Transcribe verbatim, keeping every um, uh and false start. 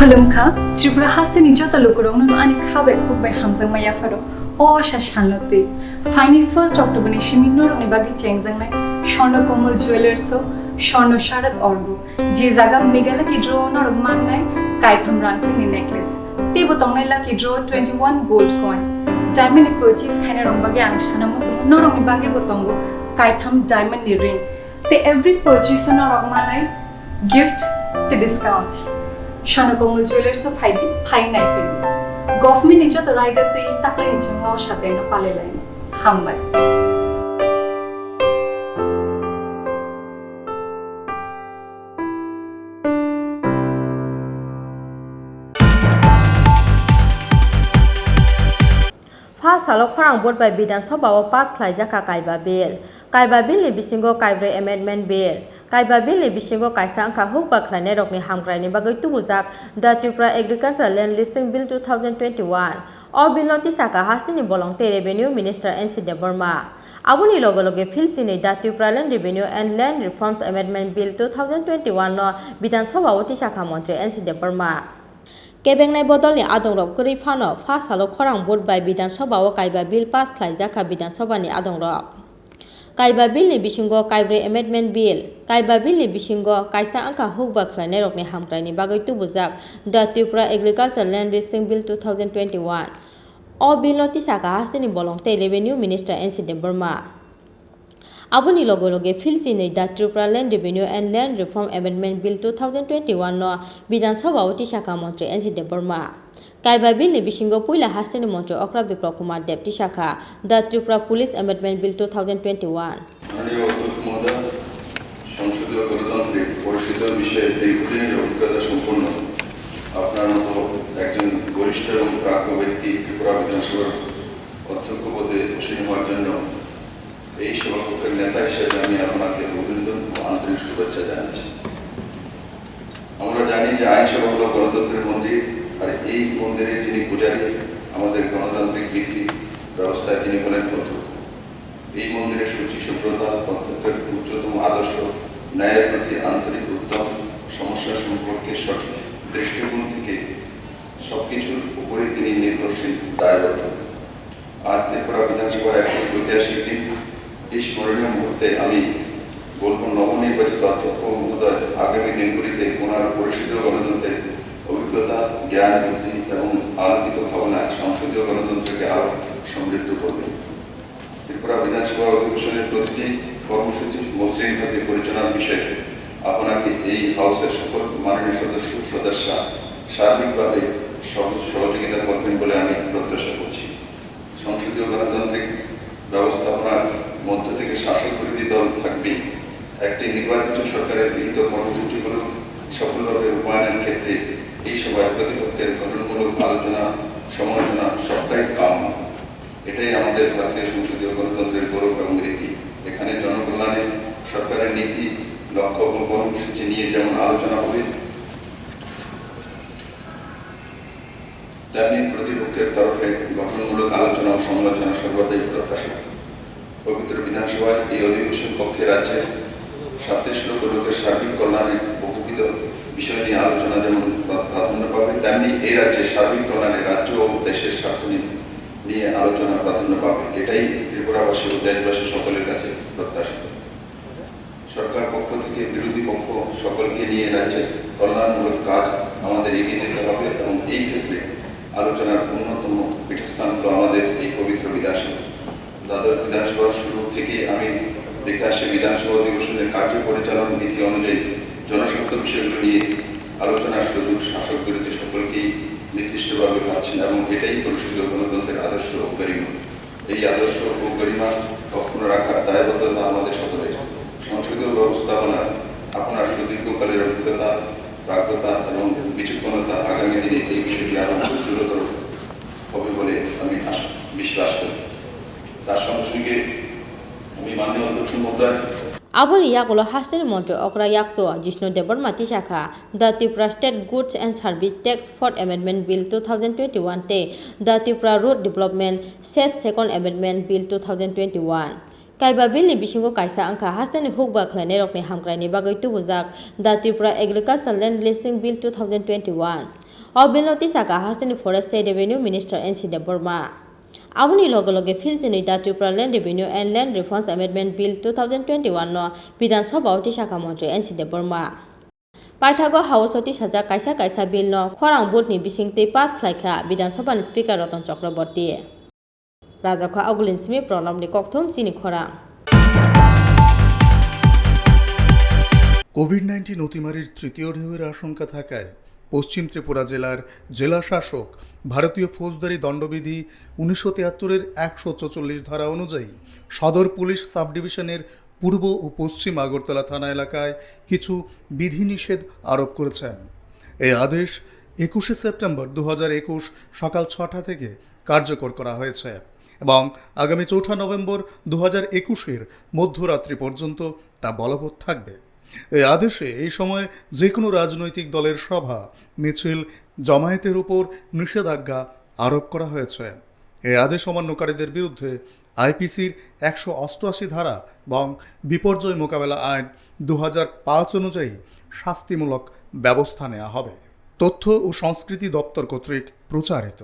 Khulumkha, Tripura hasteni joto lukurokno ani kha bai khuk bai hamjakma yapharo. O asa salno twi phaini first October ni simi norokni bagwi chengjaknai Swarna Komal Jewellers o Swarna Sharak Orgo, je jaga Meghalaya Lucky Draw o norok mannai kaitham rangchakni necklace. Teibo tongnai Lucky Draw twenty one gold coin. Diamond ni purchase khainai rok bagwi ang sana muchungo, norokni bagwi bo tongo kaitham diamond ni ring. Tei every purchase o norok manai gift tei discounts. Swarna Komal Jewellers o phaidi, phai nai phaidi. Government ni joto raida tei taklai ni chingma o sateno palai laini. Hambai. Pha salo khorang vote bai Bidhan Sabha o pass khlaijak kha Kaiba Bill. Kaiba Bill ni bisingo kaibrwi Amendment Bill. Kaiba Bill ni bisingo kaisa wngkha hukba khlainairokni hamkraini bagwi tubujak The Tripura Agricultural Land Leasing Bill two thousand twenty-one. O bill no tisakha hasteni bolong tei Revenue Minister N C Debbarma. Aboni loge loge phil chinwi The Tripura Land Revenue and Land Reforms Amendment Bill two thousand twenty-one no Bidhan Sabha o tisakha Montri N C Debbarma. Kebengnai bodolni adongrok kwrwi phano pha salo khorang vote bai Bidhan Sabha o Kaiba Bill pass khlaijak kha Bidhan Sabha ni adongrok. Kaiba Bill ni bisingo kaibrwi Amendment Bill. Kaiba Bill ni bisingo kaisa wngkha hukba khlainairokni hamkraini bagwi tubujak The Tripura Agricultural Land Leasing Bill two thousand twenty-one. O bill no tisakha hasteni bolong tei Revenue Minister N C Debbarma. Aboni loge loge phil chinwi The Tripura Land Revenue and Land Reform Amendment Bill two thousand twenty-one no Bidhan Sabha o tisakha Montri N C Debbarma. Kaiba bill ni bisingo puila hasteni Montri Okra Biplab Kumar Deb tisakha The Tripura Police Amendment Bill two thousand twenty-one. মাননীয় অধ্যক্ষ মহোদয়, সংসদীয় গণতান্ত্রিক পরিষদের বিষয়ে দীর্ঘদিনের অভিজ্ঞতা সম্পন্ন আপনার মতো একজন বরিষ্ঠ এবং প্রাজ্ঞ ব্যক্তি ত্রিপুরা বিধানসভার অধ্যক্ষ পদে আসীন হওয়ার জন্য এই সভাপক্ষের নেতা হিসেবে আমি আপনাকে অভিনন্দন ও আন্তরিক শুভেচ্ছা জানাচ্ছি। আমরা জানি যে আইনসভা হলো গণতন্ত্রের মন্দির, আর এই মন্দিরে যিনি পূজারী, আমাদের গণতান্ত্রিক বিধি ব্যবস্থায় তিনি হলেন অধ্যক্ষ। এই মন্দিরের শুচি শুভ্রতা, অধ্যক্ষের উচ্চতম আদর্শ, ন্যায়ের প্রতি আন্তরিক উদ্যম, সমস্যা সম্পর্কে সঠিক দৃষ্টিকোণ থেকে সবকিছুর উপরে তিনি নির্ভরশীল, দায়বদ্ধ। আজ ত্রিপুরা বিধানসভার এক ঐতিহাসিক দিন। এই স্মরণীয় মুহূর্তে আমি বলব, নবনির্বাচিত অধ্যক্ষ মহোদয় আগামী দিনগুলিতে ওনার পরিষদীয় গণতন্ত্রের অভিজ্ঞতা, জ্ঞান, বুদ্ধি এবং আলোকিত ভাবনায় সংসদীয় গণতন্ত্রকে আরও সমৃদ্ধ করবেন। ত্রিপুরা বিধানসভা অধিবেশনের প্রতিটি কর্মসূচি মসৃণভাবে পরিচালনার বিষয়ে আপনাকে এই হাউসের সকল মাননীয় সদস্য সদস্যা সার্বিকভাবে সহজ সহযোগিতা করবেন বলে আমি প্রত্যাশা করছি। সংসদীয় গণতান্ত্রিক ব্যবস্থাপনার মধ্য থেকে শাসক বিরোধী দল থাকবেই। একটি নির্বাচিত সরকারের গৃহীত কর্মসূচিগুলো সফলভাবে রূপায়ণের ক্ষেত্রে এই সভায় প্রতিপক্ষের গঠনমূলক আলোচনা, সমালোচনা সবটাই কাম্য। এটাই আমাদের ভারতীয় সংসদীয় গণতন্ত্রের গৌরব এবং রীতি। এখানে জনকল্যাণে সরকারের নীতি, লক্ষ্য এবং কর্মসূচি নিয়ে যেমন আলোচনা হবে, তেমনি প্রতিপক্ষের তরফে গঠনমূলক আলোচনা ও সমালোচনা সর্বদাই প্রত্যাশিত। পবিত্র বিধানসভায় এই অধিবেশন কক্ষে রাজ্যের সাতত্রিশ লক্ষ লোকের সার্বিক কল্যাণে বহুবিধ বিষয় নিয়ে আলোচনা যেমন প্রা-, প্রাধান্য পাবে, তেমনি এই রাজ্যের সার্বিক কল্যাণে রাজ্য ও দেশের স্বার্থ নিয়ে, নিয়ে আলোচনা প্রাধান্য পাবে। এটাই ত্রিপুরাবাসী ও দেশবাসী সকলের কাছে প্রত্যাশিত। সরকার পক্ষ থেকে বিরোধী পক্ষ সকলকে নিয়ে রাজ্যের কল্যাণমূলক কাজ আমাদের এগিয়ে যেতে হবে এবং এই ক্ষেত্রে আলোচনার অন্যতম পীঠস্থান হলো আমাদের এই পবিত্র বিধানসভা। দ্বাদশ বিধানসভার শুরু থেকেই আমি দেখে আসছি, বিধানসভা অধিবেশনের কার্য পরিচালন নীতি অনুযায়ী জনস্বার্থ বিষয়গুলো নিয়ে আলোচনার সুযোগ শাসক বিরোধী সকলকেই নির্দিষ্টভাবে পাচ্ছেন এবং এটাই পরিষদীয় গণতন্ত্রের আদর্শ ও গরিমা। এই আদর্শ ও গরিমা অক্ষুণ্ণ রাখার দায়বদ্ধতা আমাদের সকলের। সংসদীয় ব্যবস্থাপনার আপনার সুদীর্ঘকালের অভিজ্ঞতা, প্রাজ্ঞতা এবং বিচক্ষণতা আগামী দিনে এই বিষয়টি আরও উজ্জ্বলতর হবে বলে আমি আশা, বিশ্বাস করি। তার সঙ্গে সঙ্গে আমি মাননীয় অধ্যক্ষ মহোদয় Aboni yagulo hasteni montri okra yakchu Jishnu Debbarma tisakha, The Tripura State Goods and Service Tax Fourth Amendment Bill two thousand twenty-one tei The Tripura Road Development Cess Second Amendment Bill two thousand twenty-one. Kaiba bill ni bisingo kaisa wngkha hasteni hukba khlainairokni hamkraini bagwi tubujak The Tripura Agricultural Land Leasing Bill two thousand twenty-one. O bill no tisaka hasteni Forest and Revenue Minister N C Debbarma. Aboni loge loge philchinwi The Tripura Land Revenue and Land Reforms Amendment Bill two thousand twenty-one no Bidhan Sabha o tisaka montri N C Debbarma. Paithago House o tisajak kaisa kaisa bill no khorang vote ni bisingtwi pass khlaikha Bidhan Sabha ni Speaker Ratan Chakraborty. Rajakha Agulin simi Pranab ni kokthum chini khorang. Covid nineteen অতিমারির তৃতীয় ঢেউয়ের আশঙ্কা থাকায় পশ্চিম ত্রিপুরা জেলার জেলা শাসক ভারতীয় ফৌজদারি দণ্ডবিধি উনিশশো তিয়াত্তরের একশো চৌচল্লিশ ধারা অনুযায়ী সদর পুলিশ সাব ডিভিশনের পূর্ব ও পশ্চিম আগরতলা থানা এলাকায় কিছু বিধিনিষেধ আরোপ করেছেন। এই আদেশ একুশে সেপ্টেম্বর দু হাজার একুশ সকাল ছটা থেকে কার্যকর করা হয়েছে এবং আগামী চৌঠা নভেম্বর দু হাজার একুশের মধ্যরাত্রি পর্যন্ত তা বলবৎ থাকবে। এই আদেশে এই সময় যে কোনো রাজনৈতিক দলের সভা, মিছিল, জমায়েতের উপর নিষেধাজ্ঞা আরোপ করা হয়েছে। এই আদেশ অমান্যকারীদের বিরুদ্ধে আইপিসির একশো অষ্টআশি ধারা এবং বিপর্যয় মোকাবেলা আইন দু হাজার পাঁচ অনুযায়ী শাস্তিমূলক ব্যবস্থা নেওয়া হবে। তথ্য ও সংস্কৃতি দপ্তর কর্তৃক প্রচারিত।